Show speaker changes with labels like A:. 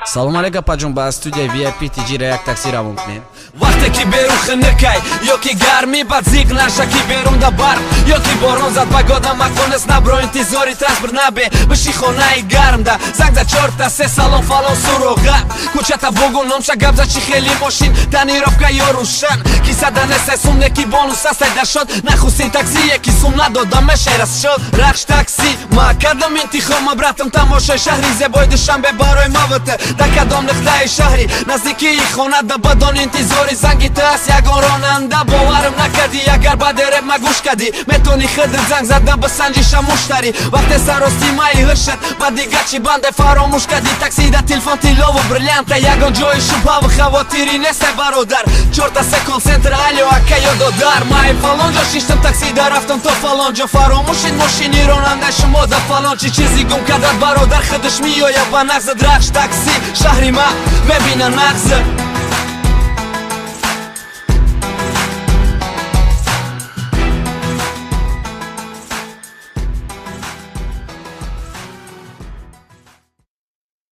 A: Салом алейк, апаҷон, ба студияи VIP TG як такси равон кунем.
B: Вақте ки берун хунукай ё ки гармӣ, бад зиқ наша, ки берун да барф ё ки борон зад, погода маконест, набро интизори транспорт набе, биши хонаи гармда, занг за чорта се, салон фалон суроға, кӯчата бугун, номша гап за, чи хели мошин, тонировка ё рӯшан, кисада несай сум, неки бонус астай дашод. Нахустин таксие ки сум надода, мешерас шод. Рахш такси ма кардам интихоб, ма братам, тамошои шаҳри зебои Душанбе барои мавата. Да кадом нуқтаи шаҳри наздикии хона да бадон интизори занги ту аст ягон ронанда. Боварам накардӣ, агар баъде реп ма гӯш кардӣ, метавонӣ худат занг зада бисанҷиша муштарӣ. Вақте саростимаи ҳушат ба дигар чӣ банде фаромӯш кардӣ, таксида телефон тиллову бриллианта, ягон ҷои шубҳаву хавотирӣ несте, бародар. Чорта се колл-центр: алё, ака ё додар, май фалон ҷо шиштам, таксида рафтам то фалон ҷо, фаромӯшид мошини ронанда шумо да фалон чи чизи гум кардад, бародар, худаш меояд ба нағзад. Рахш такси шаҳри ма мебина нағза.